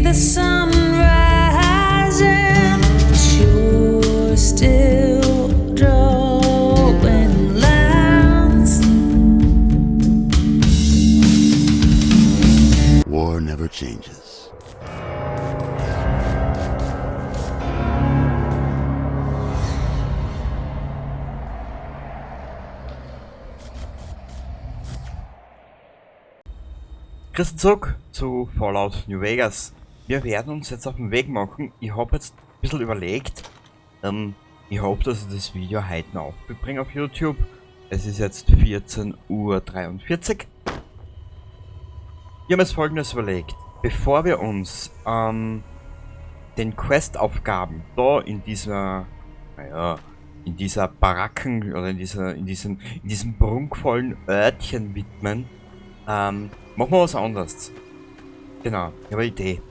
the sun rising, but you're still drawing lines. War never changes. Grüß zurück zu Fallout New Vegas. Wir werden uns jetzt auf den Weg machen. Ich hab jetzt ein bisschen überlegt. Ich hoffe, dass ich das Video heute noch aufbringe auf YouTube. Es ist jetzt 14:43 Uhr. Wir haben jetzt Folgendes überlegt. Bevor wir uns den Quest-Aufgaben da in dieser, naja, in dieser Baracken oder in dieser, in diesem, in diesem prunkvollen Örtchen widmen, machen wir was anderes. Genau, ich habe eine Idee.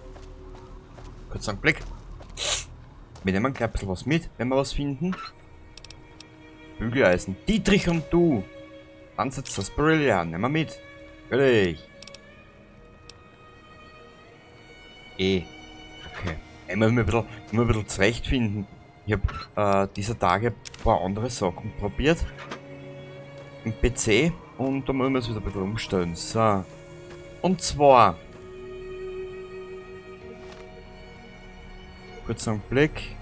Kurz einen Blick. Wir nehmen gleich ein bisschen was mit, wenn wir was finden. Bügeleisen. Dietrich und du. Dann setzt das Brilliant. Nehmen wir mit. Natürlich. E. Okay. Ich muss mich ein bisschen zurechtfinden. Ich hab dieser Tage ein paar andere Sachen probiert. Im PC. Und da muss man es wieder ein bisschen umstellen. So. Und zwar. Kurz einen Blick.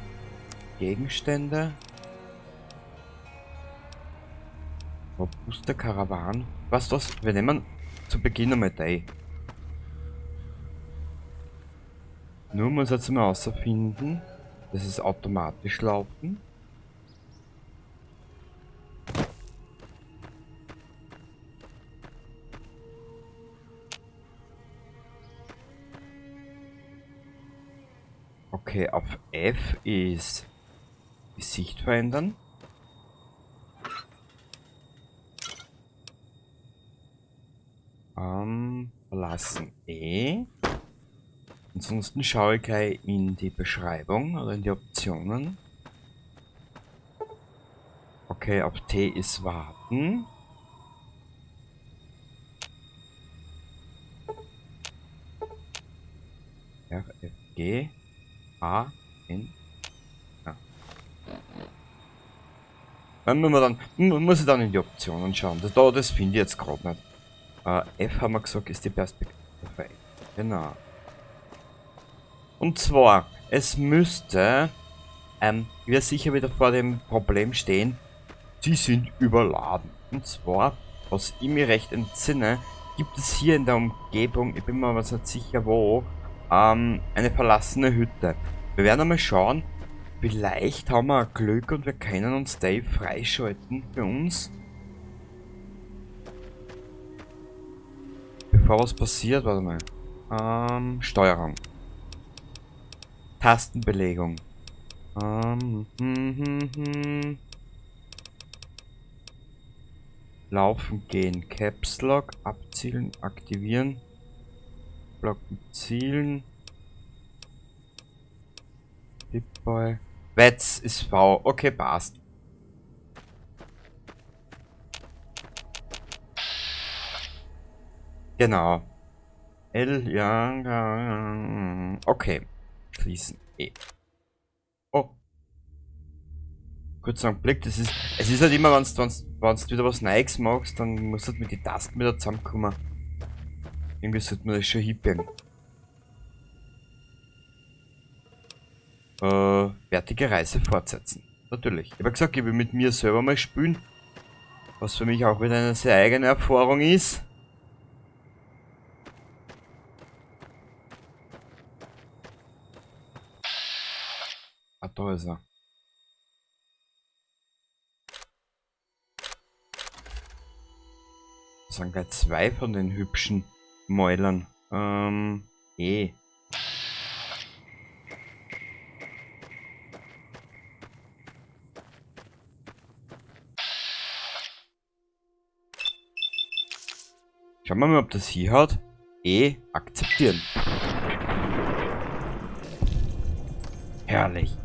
Gegenstände. Robuste Karawan. Was das? Wir nehmen zu Beginn einmal die. Nur muss jetzt mal herausfinden, dass es automatisch laufen. Okay, auf F ist die Sicht verändern. Verlassen E. Ansonsten schaue ich gleich in die Beschreibung oder in die Optionen. Okay, auf T ist warten. R, F, G, A, N. Ja. Dann müssen wir dann, muss ich dann in die Optionen schauen. Das finde ich jetzt grad nicht. F haben wir gesagt, ist die Perspektive verändert. Genau. Und zwar, es müsste, wir sicher wieder vor dem Problem stehen, sie sind überladen. Und zwar, was ich mir recht entsinne, gibt es hier in der Umgebung, ich bin mir aber nicht sicher wo, eine verlassene Hütte. Wir werden einmal schauen, vielleicht haben wir Glück und wir können uns die freischalten für uns. Bevor was passiert, warte mal. Steuerung. Tastenbelegung. Laufen gehen. Caps Lock. Abzielen. Aktivieren. Blocken. Zielen. Pip-Boy. Wetz ist V. Okay, passt. Genau. L, ja, ja, okay. Schließen. E. Oh. Kurz einen Blick, es ist halt immer, wenn's wieder was Neues machst, dann musst du halt mit den Tasten wieder zusammenkommen. Irgendwie sollte man das schon hibbien. Fertige Reise fortsetzen. Natürlich. Ich hab ja gesagt, ich will mit mir selber mal spielen. Was für mich auch wieder eine sehr eigene Erfahrung ist. Ah, da ist er. Das sind gleich zwei von den hübschen Mäulern. E. Schauen wir mal, ob das hier hat. E. Akzeptieren. Herrlich.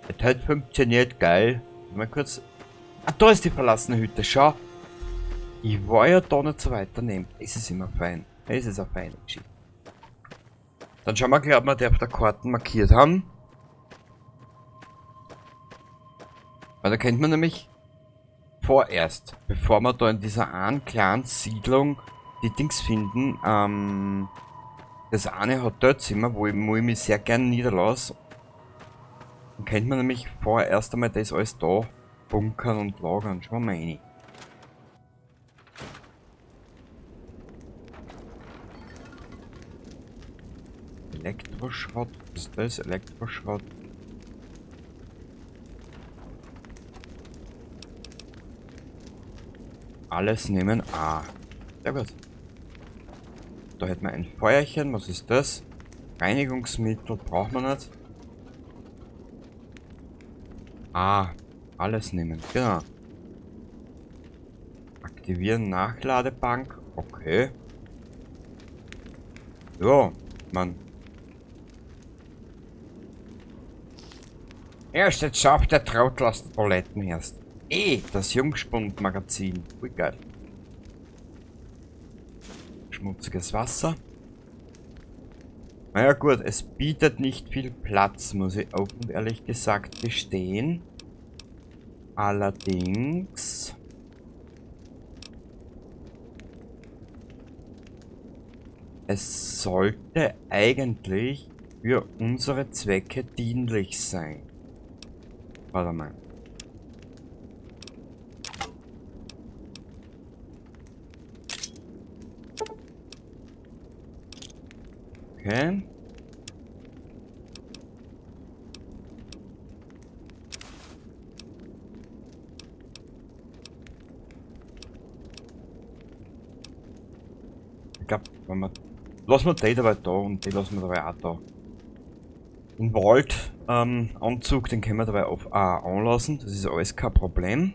Es hat funktioniert, geil. Mal kurz. Ah, da ist die verlassene Hütte, schau. Ich war ja da nicht so weit daneben. Es ist immer fein. Es ist eine feine Geschichte. Dann schauen wir gleich, ob wir die auf der Karte markiert haben. Weil da kennt man nämlich vorerst, bevor wir da in dieser einen kleinen Siedlung die Dings finden, das eine Hotelzimmer, wo ich mich sehr gern niederlasse. Dann kennt man nämlich vorerst einmal das alles da bunkern und lagern. Schauen wir mal rein. Elektroschrott, was ist das? Elektroschrott. Alles nehmen. Ah, sehr gut. Da hätten wir ein Feuerchen. Was ist das? Reinigungsmittel braucht man nicht. Ah, alles nehmen. Genau. Aktivieren Nachladebank. Okay. Ja, man. Erst jetzt schafft der Trottel aus den Toiletten erst. Das Jungspund-Magazin. Ui, geil. Schmutziges Wasser. Naja gut, es bietet nicht viel Platz, muss ich offen und ehrlich gesagt gestehen. Allerdings... Es sollte eigentlich für unsere Zwecke dienlich sein. Warte mal. Okay. Ich glaub, wenn wir... Lassen wir die dabei da und die lassen wir dabei auch da. Den Vault-Anzug, den können wir dabei anlassen. Das ist alles kein Problem.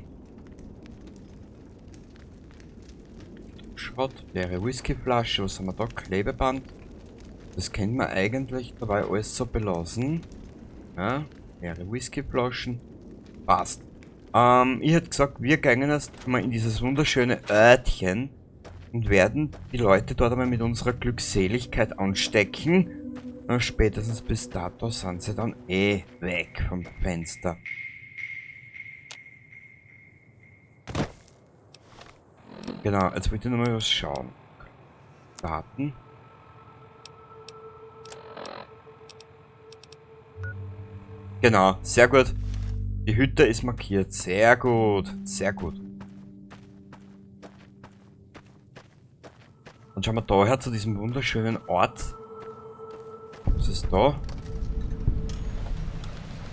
Schrott, leere Whiskyflasche, was haben wir da? Klebeband. Das können wir eigentlich dabei alles so belassen. Ja, leere Whiskyflaschen. Passt. Ich hätte gesagt, wir gehen erst mal in dieses wunderschöne Örtchen und werden die Leute dort einmal mit unserer Glückseligkeit anstecken. Na, spätestens bis dato sind sie dann eh weg vom Fenster. Genau, jetzt wollte ich nochmal was schauen. Daten. Genau, sehr gut. Die Hütte ist markiert. Sehr gut, sehr gut. Dann schauen wir daher zu diesem wunderschönen Ort. Was ist da?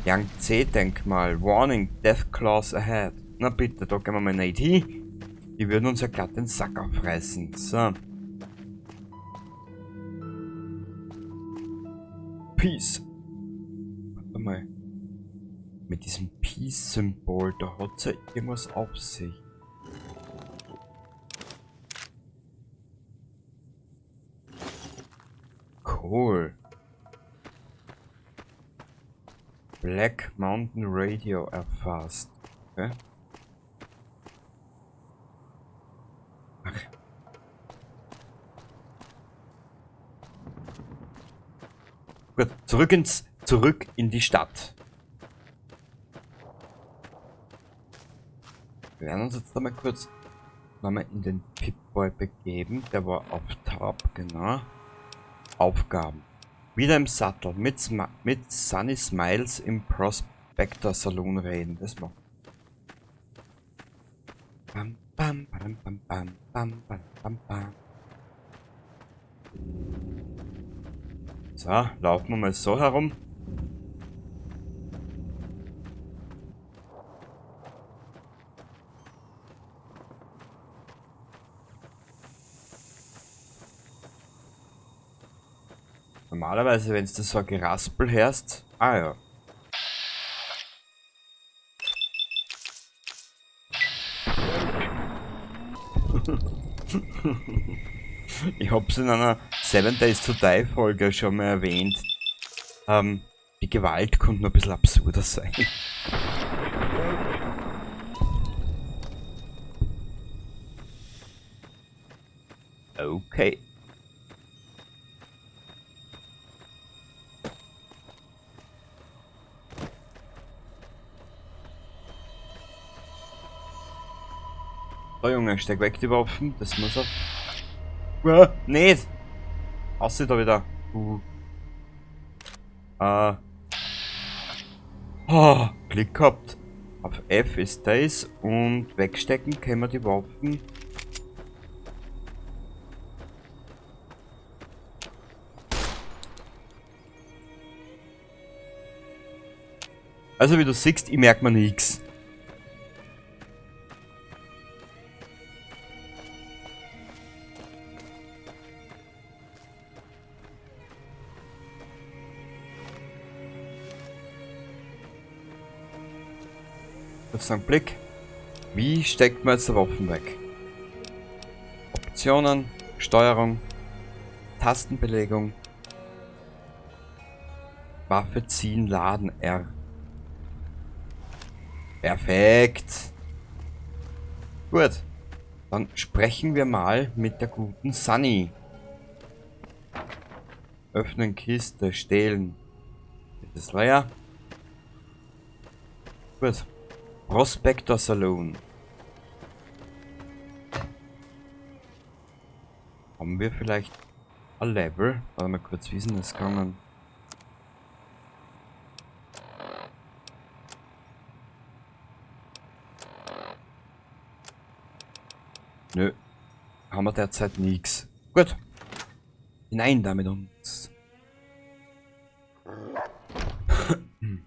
Yangtze-Denkmal. Warning, Death Claws ahead. Na bitte, da gehen wir mal nicht hin. Die würden uns ja glatt den Sack aufreißen. So. Peace. Warte mal. Mit diesem Peace-Symbol, da hat's ja irgendwas auf sich. Cool. Black Mountain Radio erfasst. Okay. Ach. Gut, zurück in die Stadt. Wir werden uns jetzt einmal kurz nochmal in den Pip-Boy begeben. Der war auf Top, genau. Aufgaben. Wieder im Sattel mit Sunny Smiles im Prospector Saloon reden. Das macht. Bam, bam, bam, bam, bam, bam, bam, bam, bam. So, laufen wir mal so herum. Normalerweise, wenn's da so ein Geraspel hörst. Ah ja. Ich hab's in einer 7 Days to Die Folge schon mal erwähnt. Die Gewalt konnte noch ein bisschen absurder sein. Okay. So, Junge, steck weg die Waffen. Das muss er. Nicht! Aussieht da wieder. Oh, Klick gehabt. Auf F ist das und wegstecken können wir die Waffen. Also wie du siehst, ich merk mir nix. Jetzt einen Blick. Wie steckt man jetzt die Waffen weg? Optionen, Steuerung, Tastenbelegung, Waffe ziehen, laden, R. Perfekt. Gut. Dann sprechen wir mal mit der guten Sunny. Öffnen Kiste, stehlen. Das ist leer. Gut. Prospector Saloon. Haben wir vielleicht ein Level? Warte mal kurz, wie ist denn das gegangen? Nö. Haben wir derzeit nix. Gut. Hinein da mit uns.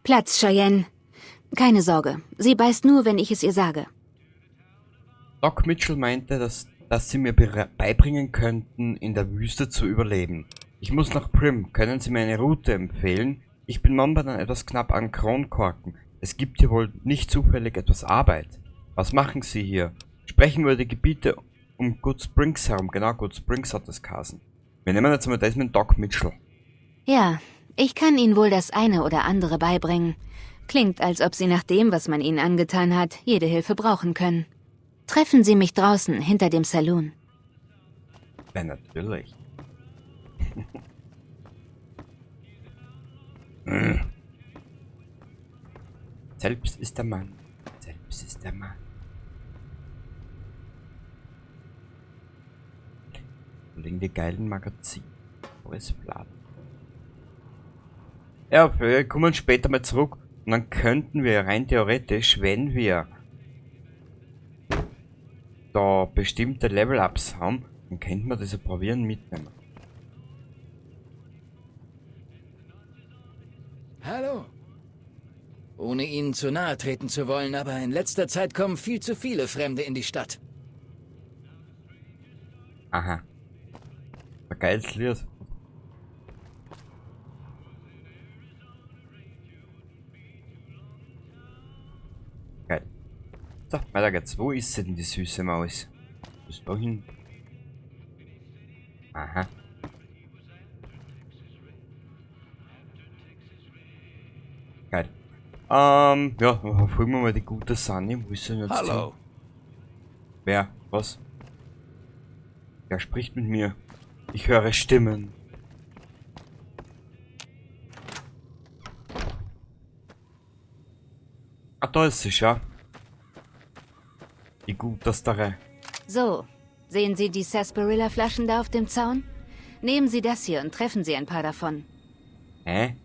Platz, Cheyenne. Keine Sorge. Sie beißt nur, wenn ich es ihr sage. Doc Mitchell meinte, dass sie mir beibringen könnten, in der Wüste zu überleben. Ich muss nach Primm. Können Sie mir eine Route empfehlen? Ich bin momentan etwas knapp an Kronkorken. Es gibt hier wohl nicht zufällig etwas Arbeit. Was machen Sie hier? Sprechen wir über die Gebiete um Good Springs herum. Genau, Good Springs hat das geheißen. Wir nehmen jetzt mal das mit Doc Mitchell. Ja, ich kann Ihnen wohl das eine oder andere beibringen. Klingt, als ob Sie nach dem, was man Ihnen angetan hat, jede Hilfe brauchen können. Treffen Sie mich draußen, hinter dem Saloon. Ja, natürlich. Selbst ist der Mann. Selbst ist der Mann. Wo liegen die geilen Magazine? Wo ist Blatt? Ja, wir kommen später mal zurück. Und dann könnten wir rein theoretisch, wenn wir da bestimmte Level-Ups haben, dann könnten wir das ja probieren mitnehmen. Hallo. Ohne Ihnen zu nahe treten zu wollen, aber in letzter Zeit kommen viel zu viele Fremde in die Stadt. Aha. Ein geiles Lied. Geil. So, weiter geht's. Wo ist denn die süße Maus? Bis dahin. Aha. Geil. Ja, dann verfolgen wir mal die gute Sunny. Wo ist sie denn jetzt Hallo. hin? Wer? Was? Wer spricht mit mir? Ich höre Stimmen. Ah, da ist sie schon. Die gutestere. So, sehen Sie die Sarsaparilla-Flaschen da auf dem Zaun? Nehmen Sie das hier und treffen Sie ein paar davon. Hä?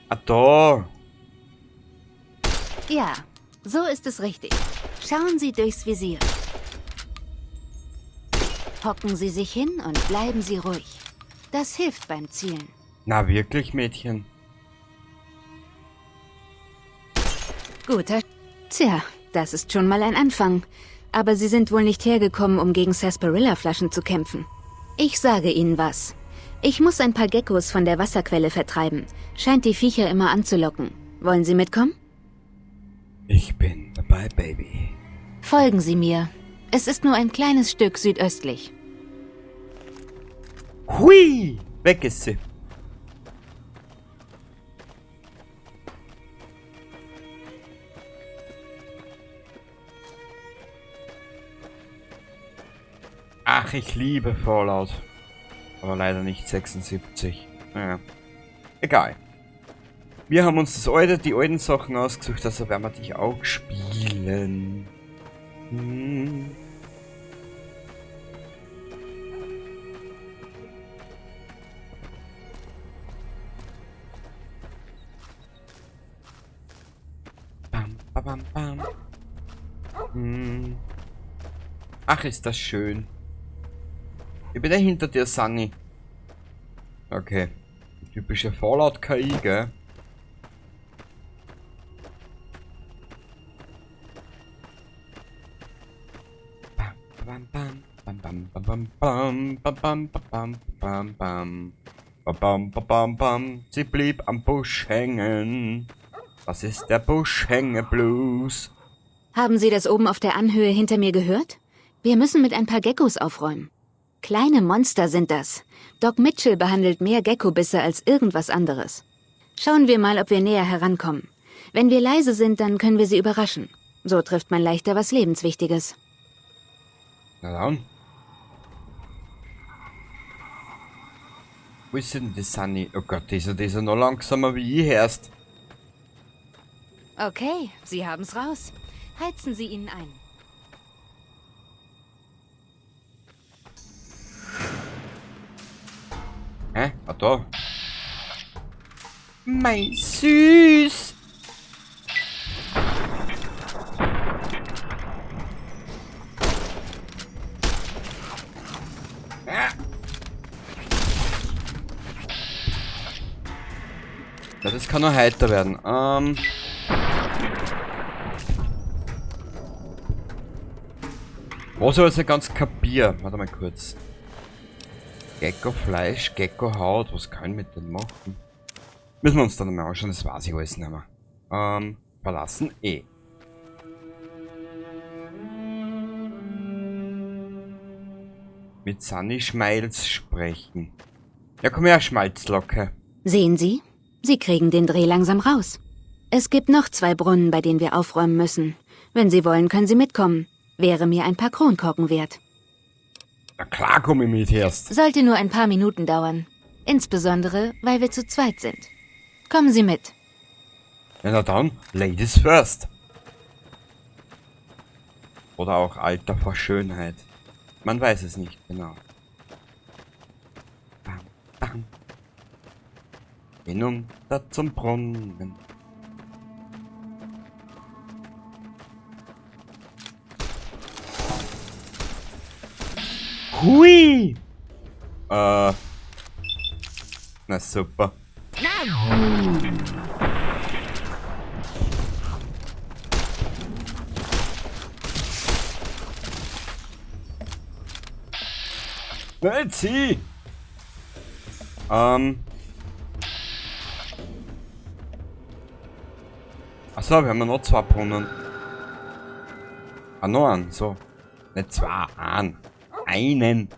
Ah, da! Ja, so ist es richtig. Schauen Sie durchs Visier. Hocken Sie sich hin und bleiben Sie ruhig. Das hilft beim Zielen. Na wirklich, Mädchen? Guter. Tja, das ist schon mal ein Anfang. Aber Sie sind wohl nicht hergekommen, um gegen Sarsaparilla-Flaschen zu kämpfen. Ich sage Ihnen was. Ich muss ein paar Geckos von der Wasserquelle vertreiben. Scheint die Viecher immer anzulocken. Wollen Sie mitkommen? Ich bin dabei, Baby. Folgen Sie mir. Es ist nur ein kleines Stück südöstlich. Hui! Weg ist sie. Ach, ich liebe Fallout. Aber leider nicht 76. Naja. Egal. Wir haben uns die alten Sachen ausgesucht, also werden wir dich auch spielen. Hm. Bam, bam, bam, bam. Hm. Ach, ist das schön. Ich bin ja hinter dir, Sunny. Okay. Typische Fallout-KI, gell? Bam, bam, bam, bam, bam, bam, bam, bam, bam, bam, bam, bam, bam, bam, bam. Sie blieb am Busch hängen. Das ist der Buschhänge-Blues. Haben Sie das oben auf der Anhöhe hinter mir gehört? Wir müssen mit ein paar Geckos aufräumen. Kleine Monster sind das. Doc Mitchell behandelt mehr Geckobisse als irgendwas anderes. Schauen wir mal, ob wir näher herankommen. Wenn wir leise sind, dann können wir sie überraschen. So trifft man leichter was Lebenswichtiges. Na dann. Wo ist denn die Sunny? Oh Gott, die ist ja noch langsamer wie ich erst. Okay, Sie haben's raus. Heizen Sie ihnen ein. Hä? Ah, da. Mein Süß! Ja, das kann nur heiter werden. Was ich jetzt nicht ganz kapier. Warte mal kurz. Gecko-Fleisch, Gecko-Haut. Was kann ich mit denen machen? Müssen wir uns dann mal anschauen, das weiß ich alles nicht mehr. Verlassen E. Mit Sunny Schmalz sprechen. Ja, komm her, Schmalzlocke. Sehen Sie? Sie kriegen den Dreh langsam raus. Es gibt noch 2 Brunnen, bei denen wir aufräumen müssen. Wenn Sie wollen, können Sie mitkommen. Wäre mir ein paar Kronkorken wert. Na klar, komm ich mit erst. Sollte nur ein paar Minuten dauern. Insbesondere, weil wir zu zweit sind. Kommen Sie mit. Ja, na dann, Ladies first. Oder auch Alter vor Schönheit. Man weiß es nicht genau. Bam, bam. Hinunter zum Brunnen. Hui! Na super. Nein, zieh! Achso, wir haben ja noch 2 Brunnen. Ah, noch einen, so. Nicht 2, einen. Einen.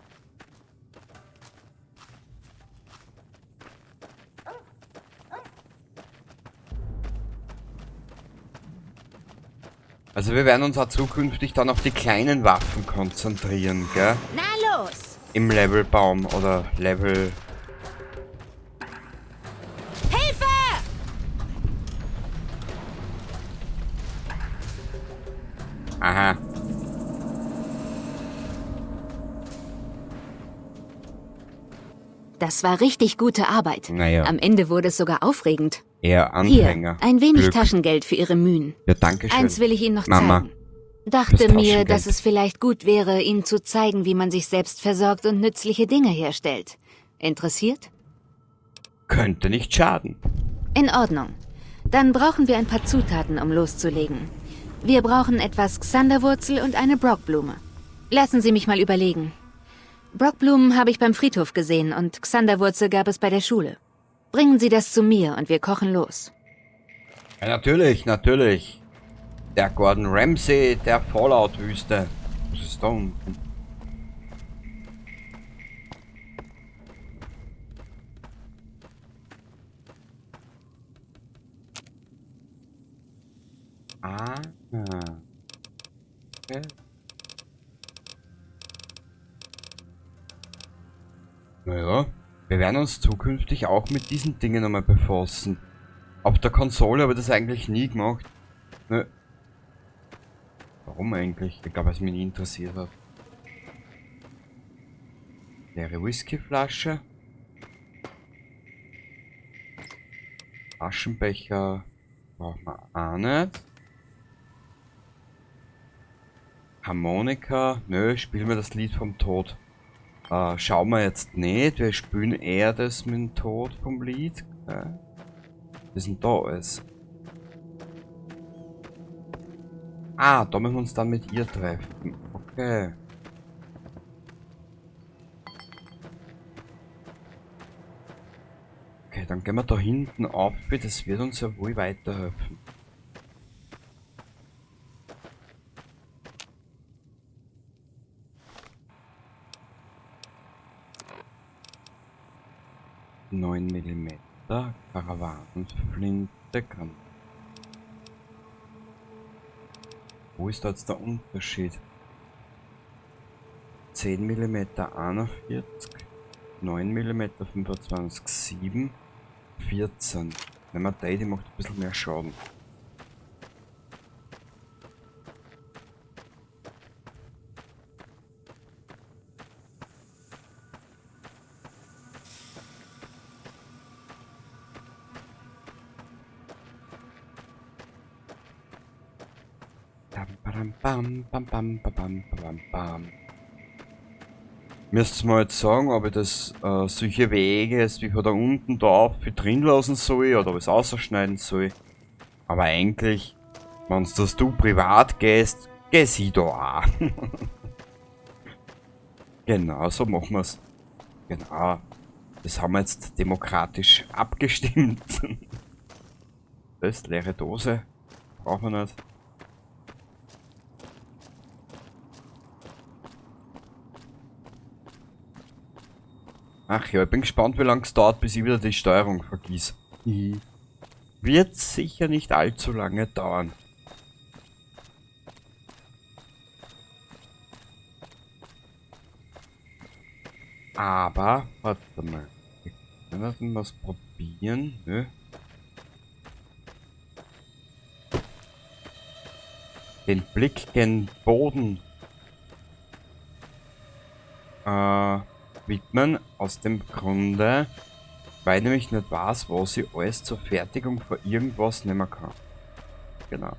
Also wir werden uns auch zukünftig dann auf die kleinen Waffen konzentrieren, gell? Na los! Im Levelbaum oder Level... Hilfe! Aha. Das war richtig gute Arbeit. Naja. Am Ende wurde es sogar aufregend. Eher Anfänger. Hier, ein wenig Glück. Taschengeld für Ihre Mühen. Ja, danke schön. Eins will ich Ihnen noch Mama. zeigen. Dachte Fürs mir, Taschengeld. dass es vielleicht gut wäre, Ihnen zu zeigen, wie man sich selbst versorgt und nützliche Dinge herstellt. Interessiert? Könnte nicht schaden. In Ordnung. Dann brauchen wir ein paar Zutaten, um loszulegen. Wir brauchen etwas Xanderwurzel und eine Brockblume. Lassen Sie mich mal überlegen. Brockblumen habe ich beim Friedhof gesehen und Xanderwurzel gab es bei der Schule. Bringen Sie das zu mir und wir kochen los. Ja, natürlich, natürlich. Der Gordon Ramsay der Fallout-Wüste. Was ist da unten? Ah. Okay. Naja, wir werden uns zukünftig auch mit diesen Dingen nochmal befassen. Auf der Konsole habe ich das eigentlich nie gemacht. Nö. Warum eigentlich? Ich glaube, weil es mich nie interessiert hat. Leere Whiskyflasche. Aschenbecher braucht man auch nicht. Harmonika. Nö, spielen wir das Lied vom Tod. Schauen wir jetzt nicht. Wir spielen eher das mit dem Tod vom Lied. Okay. Was ist denn da alles? Ah, da müssen wir uns dann mit ihr treffen. Okay. Okay, dann gehen wir da hinten auf. Das wird uns ja wohl weiterhelfen. 9 Millimeter Karawanenflinte kann. Wo ist da jetzt der Unterschied? 10 Millimeter 41, 9 Millimeter 25, 7, 14. Nehmen wir die, die macht ein bisschen mehr Schaden. Bam, bam, bam, bam, bam, bam, bam. Müsst's mal jetzt sagen, ob ich das solche Wege jetzt wie von da unten da auf drin lassen soll oder ob ich's ausschneiden soll. Aber eigentlich, wenn's das du privat gehst, geh sie da auch. Genau, so machen wir's. Genau. Das haben wir jetzt demokratisch abgestimmt. Das ist leere Dose. Brauchen wir nicht. Ach ja, ich bin gespannt, wie lange es dauert, bis ich wieder die Steuerung vergieß. Wird sicher nicht allzu lange dauern. Aber, warte mal. Wir können was probieren, ne? Den Blick gen Boden. Widmen, aus dem Grunde, weil ich nämlich nicht weiß, was ich alles zur Fertigung von irgendwas nehmen kann. Genau.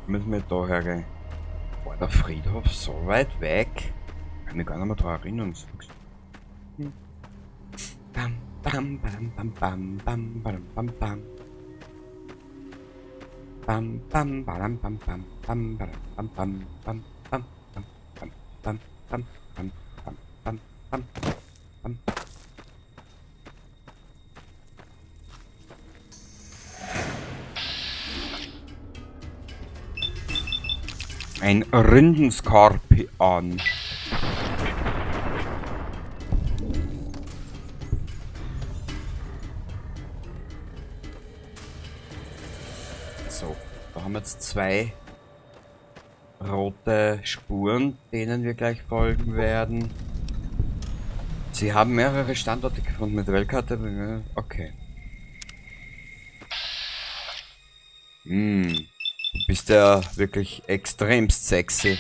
Müssen wir da hergehen. War der Friedhof so weit weg? Kann mich gar nicht mehr daran erinnern. Bam, bam, bam, bam, bam, bam, bam, bam, bam. Bam, bam, badam, bam, bam, bam, badam, bam, bam, bam, bam, bam, bam, bam, bam, bam, bam, bam, bam, bam. Ein Rindenskorpion. So, da haben wir jetzt zwei rote Spuren, denen wir gleich folgen werden. Sie haben mehrere Standorte gefunden mit der Weltkarte. Okay. Du bist ja wirklich extremst sexy.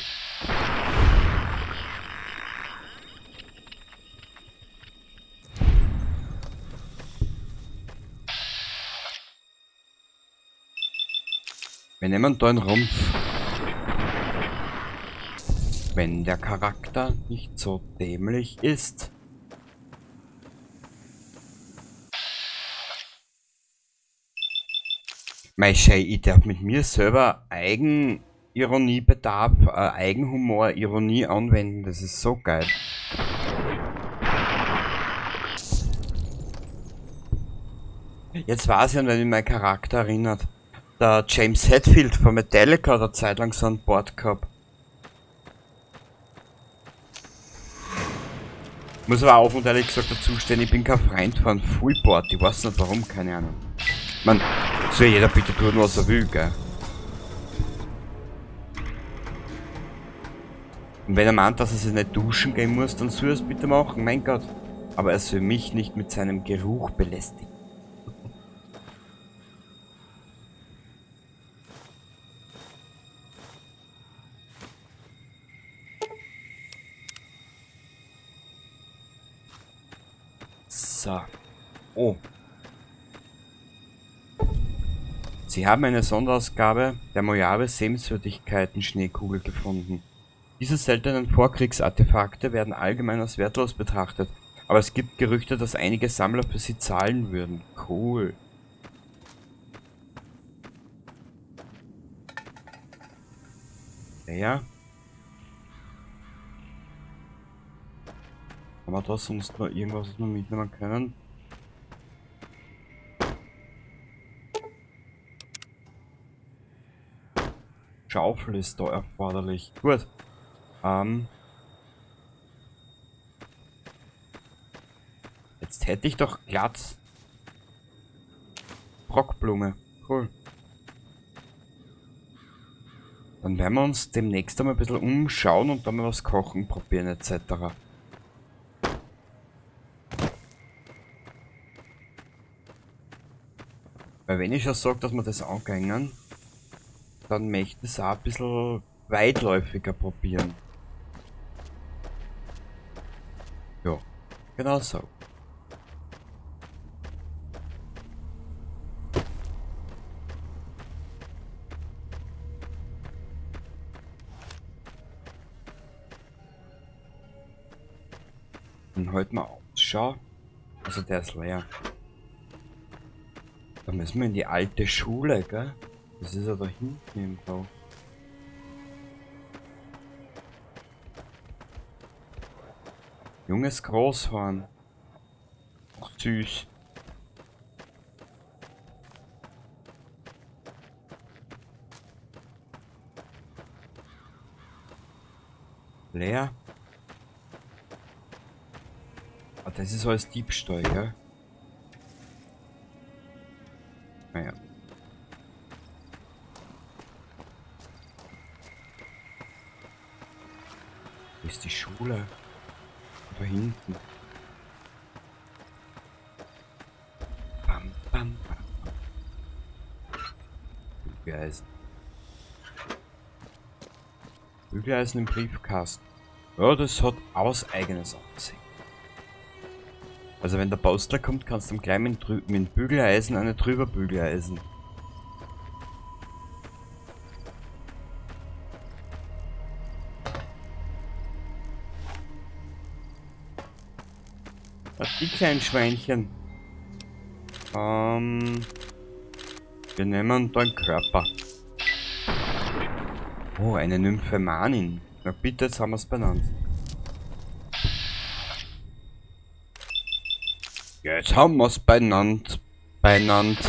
Wir nehmen da einen Rumpf. Wenn der Charakter nicht so dämlich ist. Mei, Schei, ich darf mit mir selber Eigenironiebedarf, Eigenhumor, Ironie anwenden. Das ist so geil. Jetzt weiß ich, an wen mich mein Charakter erinnert. Der James Hetfield von Metallica hat eine Zeit lang so ein Board gehabt. Muss aber auch und ehrlich gesagt dazu stehen, ich bin kein Freund von Fullboard. Ich weiß nicht warum, keine Ahnung. Man, soll jeder bitte tun, was er will, gell? Und wenn er meint, dass er sich nicht duschen gehen muss, dann soll er es bitte machen, mein Gott. Aber er soll mich nicht mit seinem Geruch belästigen. So. Oh. Sie haben eine Sonderausgabe der Mojave Sehenswürdigkeiten Schneekugel gefunden. Diese seltenen Vorkriegsartefakte werden allgemein als wertlos betrachtet, aber es gibt Gerüchte, dass einige Sammler für sie zahlen würden. Cool. Ja. Haben wir da sonst noch irgendwas, was wir mitnehmen können? Schaufel ist da erforderlich. Gut. Jetzt hätte ich doch glatt Brockblume. Cool. Dann werden wir uns demnächst einmal ein bisschen umschauen und dann mal was kochen, probieren et cetera. Weil wenn ich schon sag, dass wir das angehen, dann möchte ich es auch ein bisschen weitläufiger probieren. Ja, genau so. Dann halten wir Ausschau. Also der ist leer. Da müssen wir in die alte Schule, gell? Das ist ja da hinten irgendwo. Junges Großhorn. Ach, süß. Leer. Ah, das ist alles Diebstahl, gell? Naja. Wo ist die Schule? Da hinten. Bam, bam, bam. Bügeleisen. Bügeleisen im Briefkasten. Ja, das hat aus eigenes Aussehen. Also wenn der Postler kommt, kannst du ihm gleich mit dem Bügeleisen eine drüber bügeleisen. Ach, die kleinen Schweinchen. Wir nehmen deinen Körper. Oh, eine Nymphomanin. Na bitte, jetzt haben wir's benannt. Jetzt haben wir's benannt. Benannt.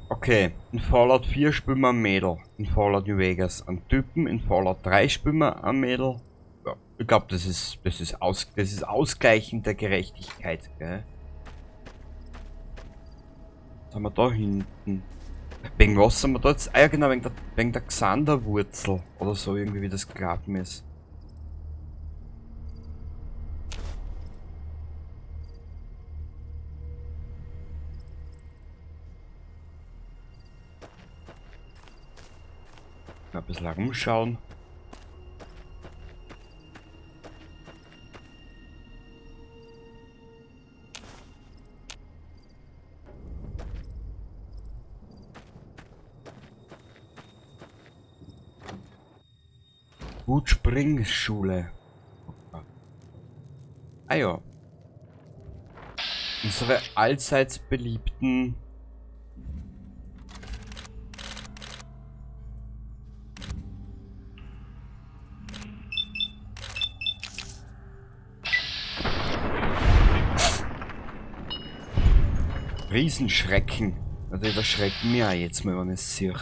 Okay, in Fallout 4 spielen wir ein Mädel. In Fallout New Vegas einen Typen. In Fallout 3 spielen wir ein Mädel. Ja, ich glaub, das ist Ausgleichen der Gerechtigkeit, gell? Was haben wir da hinten? Wegen was sind wir da jetzt? Ah ja, genau, wegen der Xanderwurzel. Oder so irgendwie, wie das gelaufen ist. Mal ein bisschen herumschauen. Gut-Springschule. Ah ja. Unsere allseits beliebten Riesenschrecken. Also die erschrecken mich auch jetzt mal, wenn ich es sehe.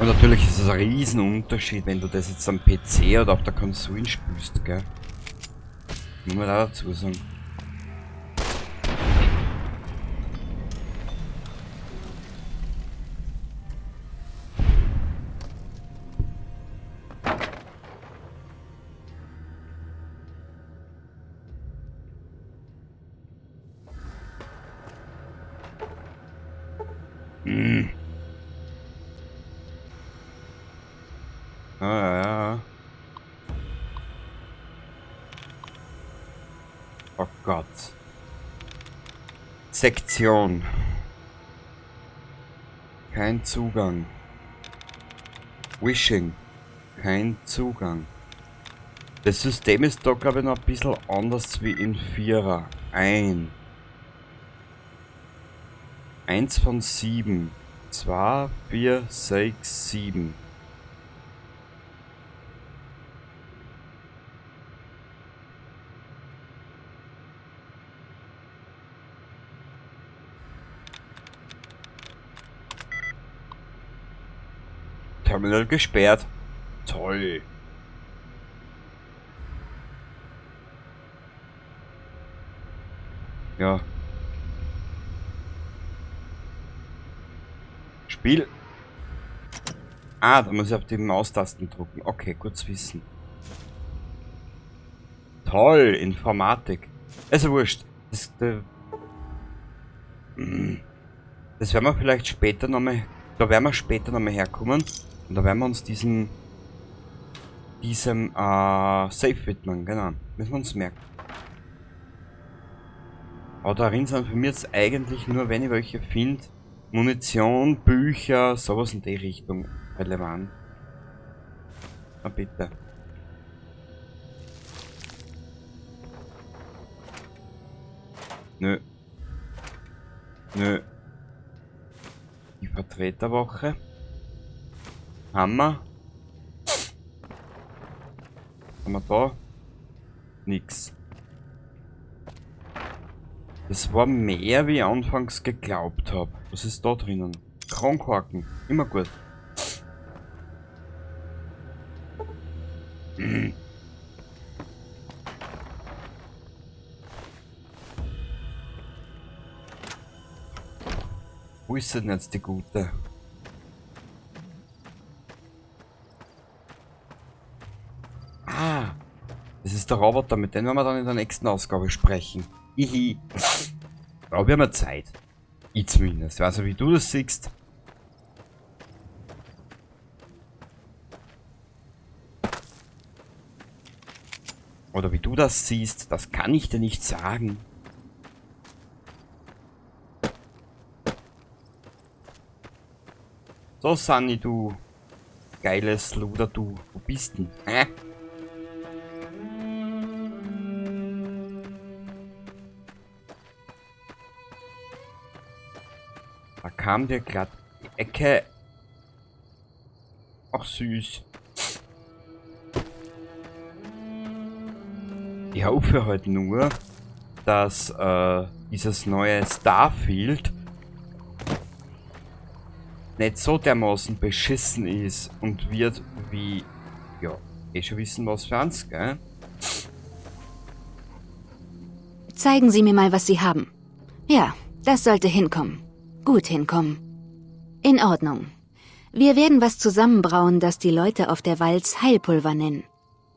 Und natürlich ist es ein Riesenunterschied, wenn du das jetzt am PC oder auf der Konsole spielst, gell? Muss man da dazu sagen. Ah, ja, ja. Oh Gott. Sektion. Kein Zugang. Wishing. Kein Zugang. Das System ist da, glaube ich, noch ein bisschen anders wie in Vierer. 1. 1 von 7. 2, 4, 6, 7. Terminal gesperrt. Toll. Ja. Spiel. Ah, da muss ich auf die Maustasten drücken. Okay, gut zu wissen. Toll, Informatik. Also wurscht. Das werden wir vielleicht später nochmal. Da werden wir später nochmal herkommen. Und da werden wir uns diesem Safe widmen, genau. Müssen wir uns merken. Aber darin sind für mich jetzt eigentlich nur, wenn ich welche finde, Munition, Bücher, sowas in die Richtung relevant. Na bitte. Nö. Nö. Die Vertreterwoche. Hammer. Haben wir da? Nix. Das war mehr, wie ich anfangs geglaubt hab. Was ist da drinnen? Kronkorken. Immer gut. Wo ist denn jetzt die gute? Ah, das ist der Roboter, mit dem werden wir dann in der nächsten Ausgabe sprechen. Ihi. Da haben wir Zeit. Ich zumindest. Ich weiß nicht, wie du das siehst. Oder wie du das siehst, das kann ich dir nicht sagen. So, Sunny, du geiles Luder, du. Wo bist denn? Hä? Da kam dir glatt die Ecke. Ach, süß. Ich hoffe halt nur, dass dieses neue Starfield nicht so dermaßen beschissen ist und wird wie, ja, eh schon wissen, was für eins, gell? Zeigen Sie mir mal, was Sie haben. Ja, das sollte hinkommen. Gut hinkommen. In Ordnung. Wir werden was zusammenbrauen, das die Leute auf der Walz Heilpulver nennen.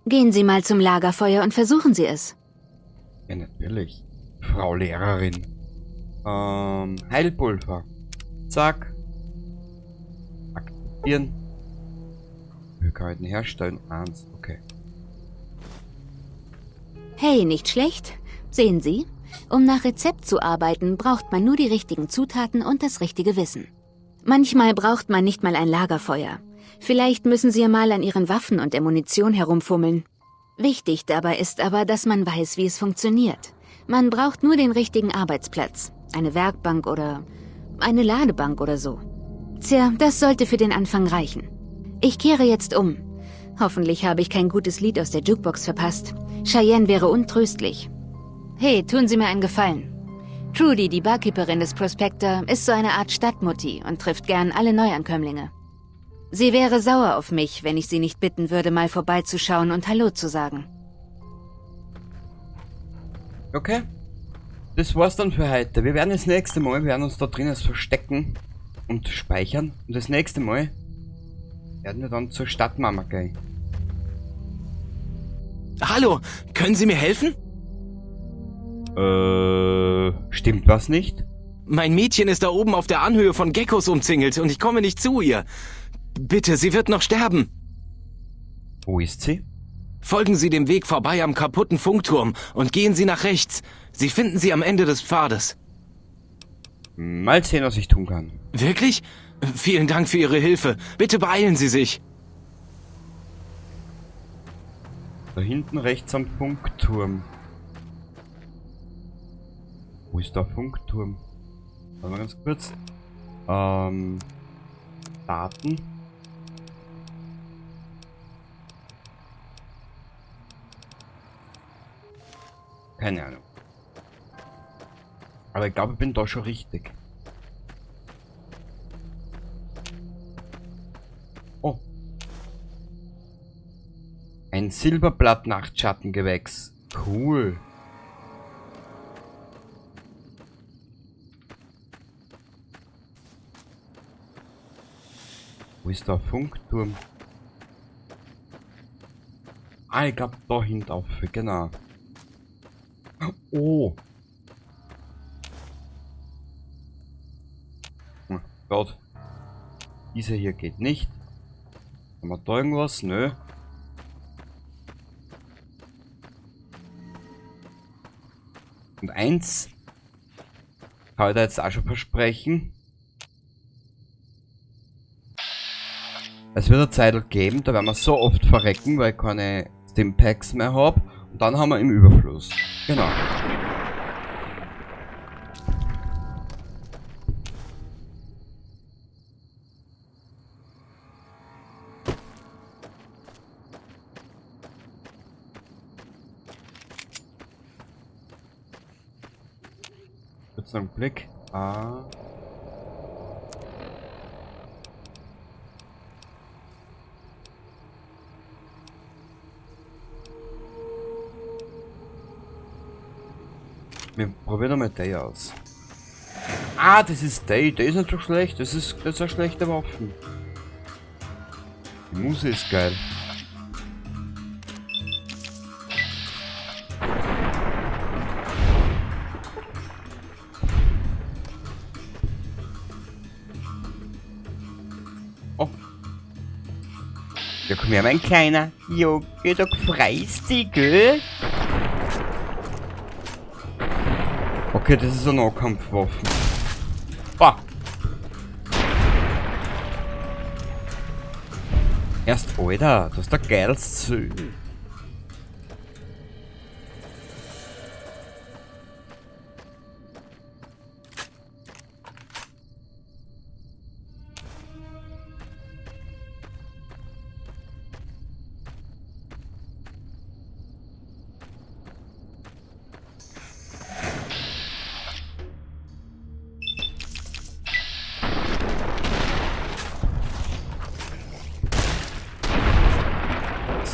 Gehen Sie mal zum Lagerfeuer und versuchen Sie es. Ja, natürlich. Frau Lehrerin. Heilpulver. Zack. Akzeptieren. Möglichkeiten herstellen. 1. Okay. Hey, nicht schlecht. Sehen Sie? Um nach Rezept zu arbeiten, braucht man nur die richtigen Zutaten und das richtige Wissen. Manchmal braucht man nicht mal ein Lagerfeuer. Vielleicht müssen Sie ja mal an Ihren Waffen und der Munition herumfummeln. Wichtig dabei ist aber, dass man weiß, wie es funktioniert. Man braucht nur den richtigen Arbeitsplatz. Eine Werkbank oder eine Ladebank oder so. Tja, das sollte für den Anfang reichen. Ich kehre jetzt um. Hoffentlich habe ich kein gutes Lied aus der Jukebox verpasst. Cheyenne wäre untröstlich. Hey, tun Sie mir einen Gefallen. Trudy, die Barkeeperin des Prospector, ist so eine Art Stadtmutti und trifft gern alle Neuankömmlinge. Sie wäre sauer auf mich, wenn ich sie nicht bitten würde, mal vorbeizuschauen und Hallo zu sagen. Okay. Das war's dann für heute. Wir werden das nächste Mal, wir werden uns da drinnen verstecken und speichern. Und das nächste Mal werden wir dann zur Stadtmama gehen. Hallo, können Sie mir helfen? Stimmt was nicht? Mein Mädchen ist da oben auf der Anhöhe von Geckos umzingelt und ich komme nicht zu ihr. Bitte, sie wird noch sterben. Wo ist sie? Folgen Sie dem Weg vorbei am kaputten Funkturm und gehen Sie nach rechts. Sie finden sie am Ende des Pfades. Mal sehen, was ich tun kann. Wirklich? Vielen Dank für Ihre Hilfe. Bitte beeilen Sie sich. Da hinten rechts am Funkturm. Wo ist der Funkturm? Warte mal ganz kurz. Daten. Keine Ahnung. Aber ich glaube, ich bin da schon richtig. Oh. Ein Silberblatt-Nachtschattengewächs. Cool. Wo ist der Funkturm? Ah, ich glaub, da hinten auf, genau. Oh. Oh Gott. Dieser hier geht nicht. Haben wir da irgendwas? Nö. Und eins kann ich da jetzt auch schon versprechen. Es wird eine Zeit geben, da werden wir so oft verrecken, weil ich keine Stimpacks mehr hab. Und dann haben wir im Überfluss. Genau. Kurz einen Blick. Ah. Wir probieren nochmal die aus. Ah, das ist die. Die ist nicht so schlecht. Das ist eine schlechte Waffe. Die Muse ist geil. Oh. Ja, komm her, mein Kleiner. Jo, geh doch freist dich, gell? Okay, das ist eine Nahkampfwaffe. Bah. Erst, Alter, das ist der geilste.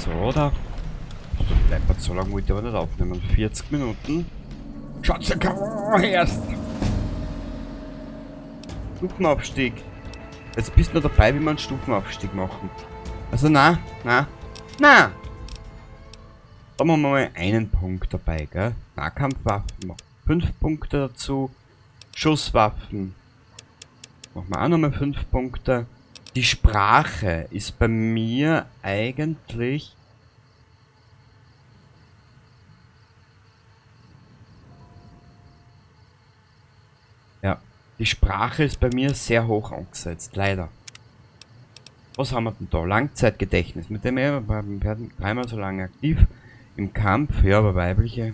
So, da. Bleibt so lange wollte ich aber nicht aufnehmen. 40 Minuten. Schatz, komm erst! Stufenaufstieg. Jetzt bist du noch dabei, wie wir einen Stufenaufstieg machen. Also na, na, na! Da machen wir mal einen Punkt dabei, gell? Nahkampfwaffen machen 5 Punkte dazu. Schusswaffen machen wir auch nochmal 5 Punkte. Die Sprache ist bei mir eigentlich... Ja, die Sprache ist bei mir sehr hoch angesetzt, leider. Was haben wir denn da? Langzeitgedächtnis. Mit dem wir werden dreimal so lange aktiv. Im Kampf, ja, aber weibliche.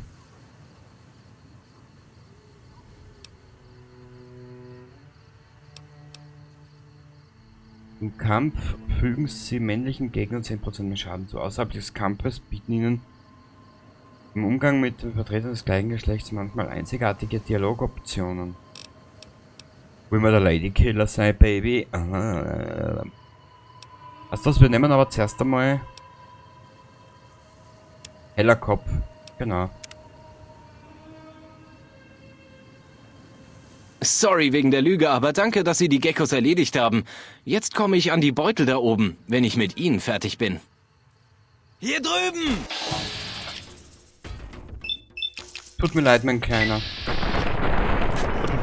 Im Kampf fügen sie männlichen Gegnern 10% mehr Schaden zu. Außerhalb des Kampfes bieten ihnen im Umgang mit den Vertretern des gleichen Geschlechts manchmal einzigartige Dialogoptionen. Will man der Ladykiller sein, Baby? Aha. Also das, wir nehmen aber zuerst einmal heller Kopf. Genau. Sorry wegen der Lüge, aber danke, dass Sie die Geckos erledigt haben. Jetzt komme ich an die Beutel da oben, wenn ich mit Ihnen fertig bin. Hier drüben! Tut mir leid, mein Kleiner.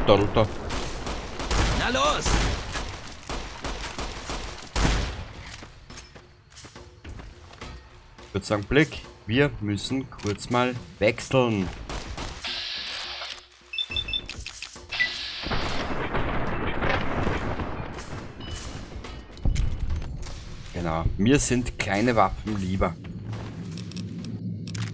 Da, da. Na los! Ich würde sagen, Blick, wir müssen kurz mal wechseln. Genau, mir sind kleine Waffen lieber.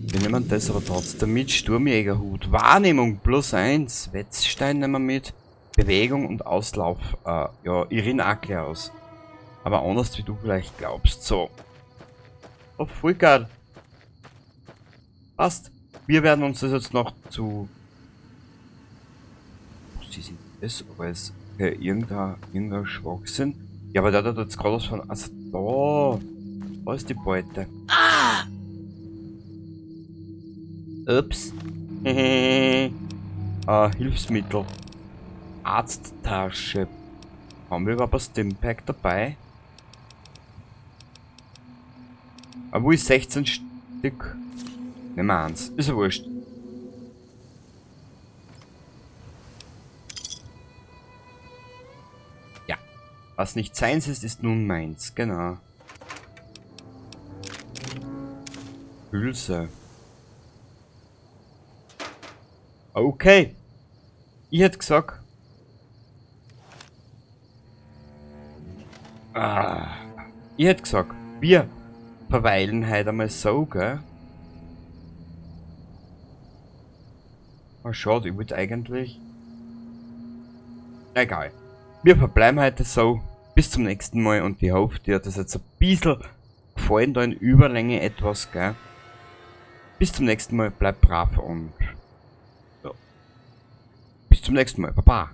Wir nehmen das aber trotzdem mit. Sturmjägerhut. Wahrnehmung +1. Wetzstein nehmen wir mit. Bewegung und Auslauf. Ja, ich renn auch gleich aus. Aber anders wie du vielleicht glaubst. So. Oh, voll geil. Passt. Wir werden uns das jetzt noch zu... Was ist denn das? Aber es okay, irgendein Schwachsinn. Ja, aber der hat jetzt gerade was von... Also da. Da ist die Beute. Ah! Ups. Hilfsmittel. Arzttasche. Haben wir überhaupt ein Stimpack dabei? Aber wo ist 16 Stück? Nehmen wir eins. Ist ja wurscht. Ja. Was nicht seins ist, ist nun meins. Genau. Hülse. Okay. Ich hätte gesagt. Ich hätte gesagt, wir verweilen heute einmal so, gell? Oh, schade, ich wollte eigentlich... Egal. Wir verbleiben heute so. Bis zum nächsten Mal und ich hoffe, dir hat das jetzt ein bisschen gefallen, da in Überlänge etwas, gell? Bis zum nächsten Mal, bleib brav und... Ja. Bis zum nächsten Mal, baba.